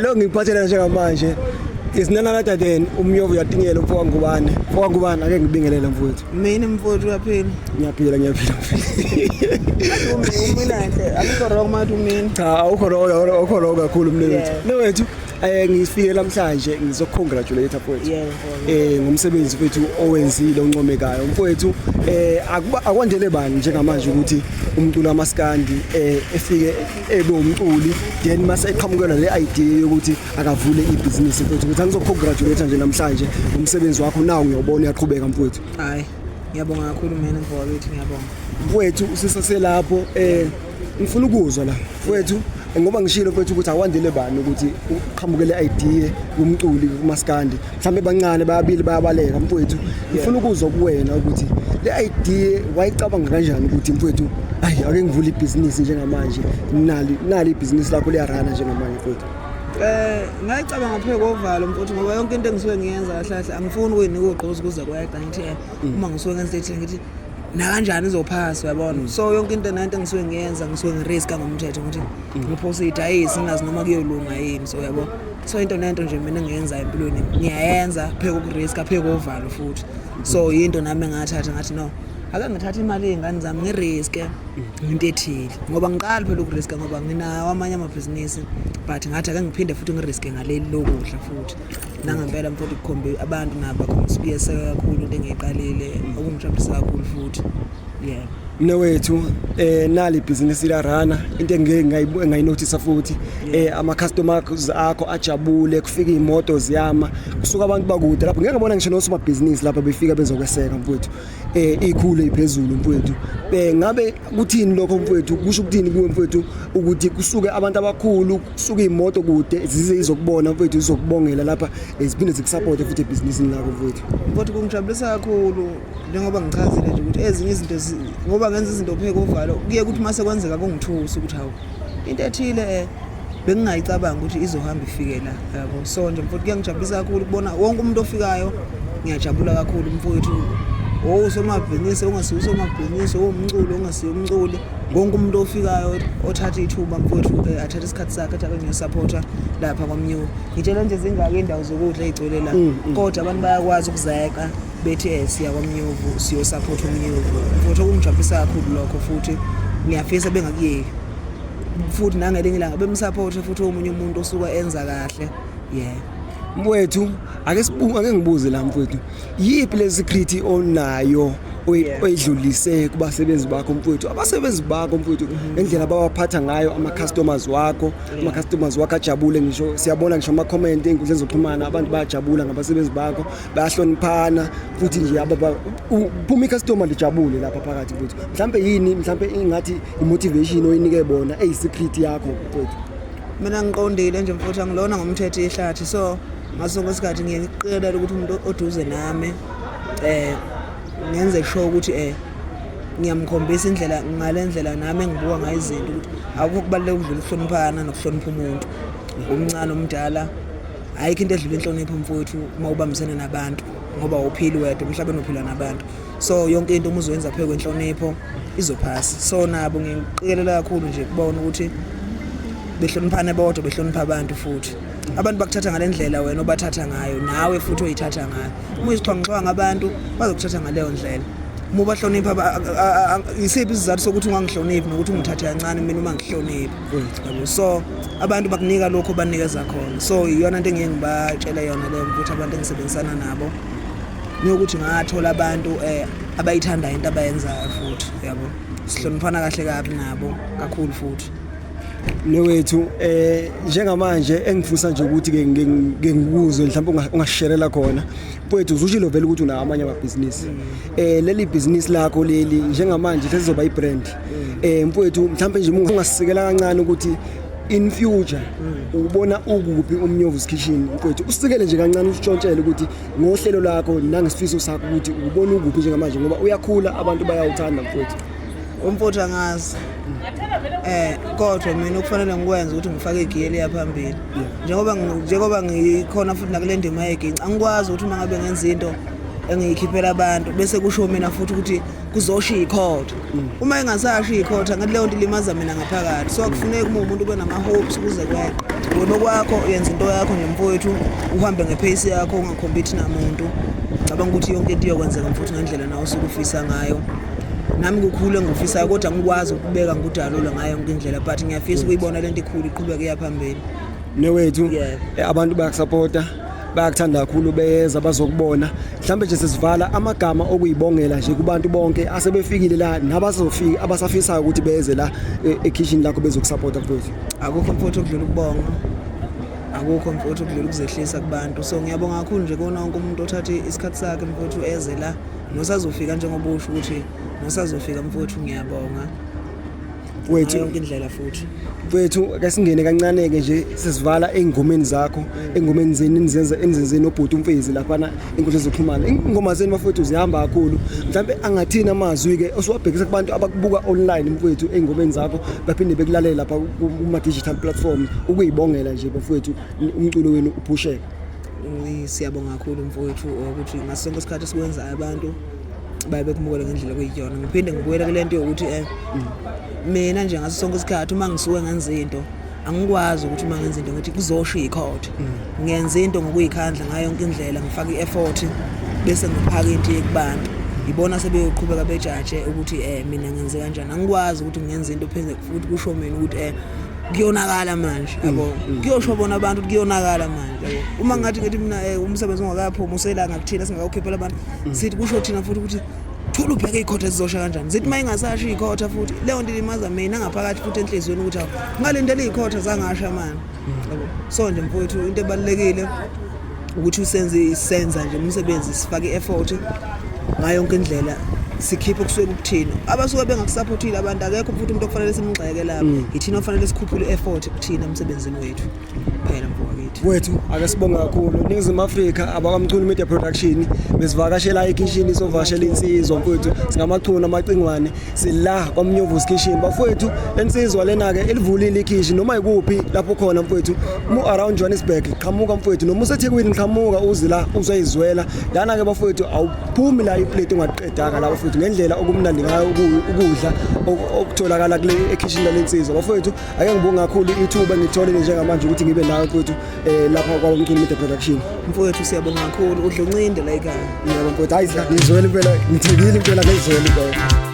Lo ngikuphathela njengamanje is none other than umnyovu uyatinyela umfo kaNgubane. Mfo kaNgubane, ake ngibingelele mfowethu. Mina mfowethu, uyaphila? Ngiyaphila, ngiyaphila mfowethu. Umina nhle, akukho wrong mathi umina. Cha, awukho wrong, awukho wrong kakhulu mnewethu. Mnewethu, ngifike namhlanje ngizocongratulate mfowethu. Yeah, mfowethu. Ngomsebenzi mfowethu owenzile oncomekayo. Mfowethu, akuba akwandele bani njengamanje ukuthi umculo wamaskandi efike ebe umculi, then mase eqhamukela le idea yokuthi akavule ibhizinisi mfowethu, ukuthi angizocongratulate nje namhlanje umsebenzi wakho nawo ngiyobona uyaqhubeka mfowethu. Hayi, ngiyabonga kakhulu mina mfowethu, ngiyabonga. Mfowethu, sisaselapho, ngifuna ukuzwa la mfowethu, ngoba ngishilo mfowethu ukuthi awandele bani ukuthi uqhamukele idea yomculi kumaskandi, mhlawumbe bancane bayabili bayabaleka mfowethu. Ngifuna ukuzwa kuwena ukuthi le idea wayicabanga kanjani ukuthi mfowethu, ayi, ake ngivule ibhizinisi njengamanje, nali nali ibhizinisi lakho liyarana njengamanje mfowethu. Ngayicabanga phe kovalo mfowethu, ngoba yonke into engisuke ngiyenza kahle kahle angifuni ukuyinika ugqozi kuze kweqa. Ngithi uma ngisuke ngenza ethile ngithi nakanjani izophasa, uyabona? So yonke into nento engisuke ngiyenza ngisuke ngiriska ngomthetho ukuthi ngiphose idayisi, ngingazi noma kuyolunga yini, so yabo. So into nento nje mina engiyenzayo empilweni ngiyayenza phe kokuriska, phe kovalo futhi. So yinto nami engathatha ngathi no, ake ngithathe imali yey'ngane zami ngiriske into ethile, ngoba ngiqali phela ukuriska ngoba nginawo amanye amabhizinisi, but ngathi ake ngiphinde futhi ngiriske ngaleli lokudla futhi. Nangempela mfowethu, kukhombe abantu nabo bakhombisa ukuyeseka kakhulu into engiyiqalile, okungijabulisa kakhulu futhi, yeah. Mnewethu, nali ibhizinisi liyarana. Into engeke ngayinothisa futhi, ama customers akho ajabule, kufika imoto ziyama, kusuka abantu bakude lapho, ngeke ngibona ngisho nosomabhizinisi lapha befika bezokweseka mfowethu, ikhule iphezulu mfowethu. Ngabe kuthini lokho mfowethu? Kusho ukuthini kuwe mfowethu ukuthi kusuke abantu abakhulu, kusuke imoto kude zize izokubona mfowethu, izokubongela lapha, ziphinde zikusupport futhi ebhizinisini lakho mfowethu? Mfowethu, kungijabulisa kakhulu, njengoba ngichazile nje ukuthi ezinye izinto ngoba ngenza izinto phe kovalo, kuye kuthi mase kwenzeka kungithusa ukuthi hawu, into ethile bengingayicabanga ukuthi izohamba ifike la, yabo. So nje mfowethu, kuyangijabulisa kakhulu ukubona wonke umuntu ofikayo, ngiyajabula kakhulu mfowethu, owusomabhizinisi, ongasiwo usomabhizinisi, owumculo, ongasiwo umculi, wonke umuntu ofikayo othatha ithuba mfowethu, athathe isikhathi sakhe athi ake ngiyosapotha lapha kwaMnyovu. Ngitshela nje, zingaki iy'ndawo zokudla ey'gcwele la, kodwa abantu bayakwazi ukuzeka bethi siya kwaMnyovu siyosapotha uMnyovu mfowethu. Okungijabulisa kakhulu lokho futhi ngiyafisa bengakuyeki futhi nangelinye ilanga bemsapothe futhi omunye umuntu osuka enza kahle, yeah. Mfowethu, ake sibuke, ake ngibuze la mfowethu, yiphi le secret onayo oyidlulise kubasebenzi bakho mfowethu, abasebenzi bakho mfowethu, indlela abawaphatha ngayo ama-customers wakho, ama-customers wakho ajabule? Ngisho siyabona ngisho ama-comment ey'nkundleni zokuxhumana, abantu bayajabula ngabasebenzi bakho, bayahloniphana futhi nje phuma i-customer lijabule lapha phakathi mfowethu. Mhlampe yini, mhlampe ingathi i-motivation oyinike bona eyi-secret yakho mfowethu? Mina ngiqondile nje mfowethu, angilona ngomthetho ihlathi, so ngaso sonke isikhathi ngiye ngiqikelele ukuthi umuntu oduze nami ngenze sure ukuthi ngiyamkhombisa indlela ngale ndlela nami engibuka ngayo izinto, ukuthi akukho kubaluleka ukudlula ukuhloniphana nokuhlonipha umuntu omncane, omdala. Ayikho into edlula inhlonipho mfowethu uma ubambisene nabantu, ngoba awuphili wedwa emhlabeni, uphila nabantu. So yonke into uma uzoyenza phezu kwenhlonipho izophasa. So nabo ngiqikelela kakhulu nje kubona ukuthi behloniphane bodwa, behlonipha abantu futhi. Abantu bakuthatha ngale ndlela wena obathatha ngayo, nawe futhi oyithatha ngayo. Uma uyisixhwanguxhwangu abantu bazokuthatha ngaleyo ndlela. Uma ubahlonipha, isiphi isizathu sokuthi ungangihloniphi nokuthi ungithathe kancane mina uma ngihlonipha, yabo? So abantu bakunika lokho banikeza khona. So iyona into engiye ngibatshele yona leyo ukuthi abantu engisebenzisana nabo ngiyokuthi ngathola abantu abayithandayo into abayenzayo futhi, yabo. Sihloniphana kahle kabi nabo kakhulu futhi. Mnewethu, njengamanje engifisa nje ukuthi ke ngike ngikuzwe, mhlawumbe ungasherela khona mfowethu. Uzushilo vele ukuthi unawo amanye amabhizinisi, leli bhizinisi lakho leli njengamanje selizoba ibrand, mfowethu. Mhlawumbe nje ungasisekela kancane ukuthi in future ubona ukuphi uMnyovu's Kitchen mfowethu? Usikele nje kancane, usitshontshele ukuthi ngohlelo lakho nangesifiso sakho ukuthi ubona ukuphi njengamanje, ngoba uyakhula, abantu bayawuthanda mfowethu. Umfowethu, angazi, kodwa mina okufanele ngikwenze ukuthi ngifake igiye liya phambili, njengoba ngikhona futhi nakule ndima yeginci. Angikwazi ukuthi uma ngabe ngenza into engiyikhiphela abantu bese kusho mina futhi ukuthi kuzoshiya ikhotha. Uma ingasashiya ikhotha, ngathi leyo nto ilimaza mina ngaphakathi. So akufuneki uma umuntu ube nama-hopes ukuze kweqe. Wena okwakho yenza into yakho nje mfowethu, uhambe ngepace yakho, ungakhompiti namuntu. Ngicabanga ukuthi yonke into iyokwenzeka mfowethu ngendlela nawe osuke ufisa ngayo. Nami kukhulu engifisayo kodwa ngikwazi ukubeka ngikudalula ngayo yonke indlela, but ngiyafisa ukuyibona lento ikhulu iqhubeke iya phambili. Newethu, abantu bayakusapota, bayakuthanda kakhulu, beyeza bazokubona. Mhlambe nje sesivala amagama okuyibongela nje kubantu bonke asebefikile la nabazofika abasafisayo ukuthi beze la ekhishini lakho bezokusapota mfowethu. Akukho mfowethu okudlula ukubonga, akukho mfowethu okudlula ukuzehlisa kubantu. So ngiyabonga kakhulu nje kuwona wonke umuntu othathe isikhathi sakhe mfowethu eze la, nosazofika njengoba usho ukuthi nosazofika mfowethu, ngiyabonga Mfowethu yonke indlela futhi. Mfowethu, ake singene kancane-ke nje sesivala ey'ngomeni zakho, ey'ngomeni zenu enizenza enizenze nobhuti uMfezi laphana ey'nkundleni zokuxhumana. Iy'ngoma zenu bafowethu zihamba kakhulu. Mhlampe angathini amazwi-ke osuwabhekisa kubantu abakubuka online mfowethu ey'ngomeni zakho, baphinde bekulalela lapha kuma-digital platform, ukuyibongela nje bafowethu umculo wenu uphusheke. Siyabonga kakhulu mfowethu ukuthi ngaso sonke isikhathi esikwenzayo abantu baye bekumukela ngendlela okuyiyona. Ngiphinde ngibuyele kule nto yokuthi mina nje ngaso sonke isikhathi uma ngisuke ngenza into, angikwazi ukuthi uma ngenza into ngithi kuzosho ikhotha. Ngenza into ngokuyikhandla ngayo yonke indlela, ngifake i-effort bese ngiphaka into kubantu. Ibona sebeyoqhubeka bejaje ukuthi mina ngenze kanjani. Angikwazi ukuthi ngenze into pheze futhi kusho mina ukuthi kuyonakala manje, yabo. Kuyosho bona abantu ukuthi kuyonakala manje, yabo. Uma ngathi ngithi mina umsebenzi ungakaphumi uselanga kuthina singakawukhiphela abantu, sithi kusho thina futhi ukuthi thula ubheke ikhotha zizosha kanjani. Zithi uma ingasasho ikhotha futhi leyo nto ilimaza mina ngaphakathi futhi enhliziyweni ukuthi awu ngalindela ikhotha zangasha manje, yabo. So nje mfowethu into ebalulekile ukuthi usenze isenza nje umsebenzi, sifake i-effort ngayo yonke indlela, sikhiphe kusuke kukuthina. Abasuke bengakusaphothile abantu, akekho futhi umuntu okufanele simgxeke lapho, yithina okufanele sikhuphule i-effort kuthina emsebenzini wethu phela mfowethu. Wethu, ake sibonge kakhulu. Ningizimu Afrika, abakwaMchunu Media Production besivakashela ekhishini, sovakashela insizwa mfowethu. Singamachunu amacingwane, sila kwaMnyovu's Kitchen bafowethu. Lensizwa lena ke elivulile ikhishi noma ikuphi lapho khona mfowethu, mu around Johannesburg qhamuka mfowethu, noma useThekwini qhamuka uze la uzoyizwela lana ke bafowethu. Awuphumi la iplate ungaqedanga la bafowethu, ngendlela okumnandi ngayo ukudla okutholakala kule ekhishini lensizwa bafowethu. Ake ngibonge kakhulu ithuba engitholile njengamanje ukuthi ngibe nawe mfowethu lapha kwaMchunu Media Production. Mfowethu siyabonga kakhulu, udla uncinde la ekhaya. Yebo mfowethu, hayi ngizwele impela, ngithekile impela, ngizwele impela.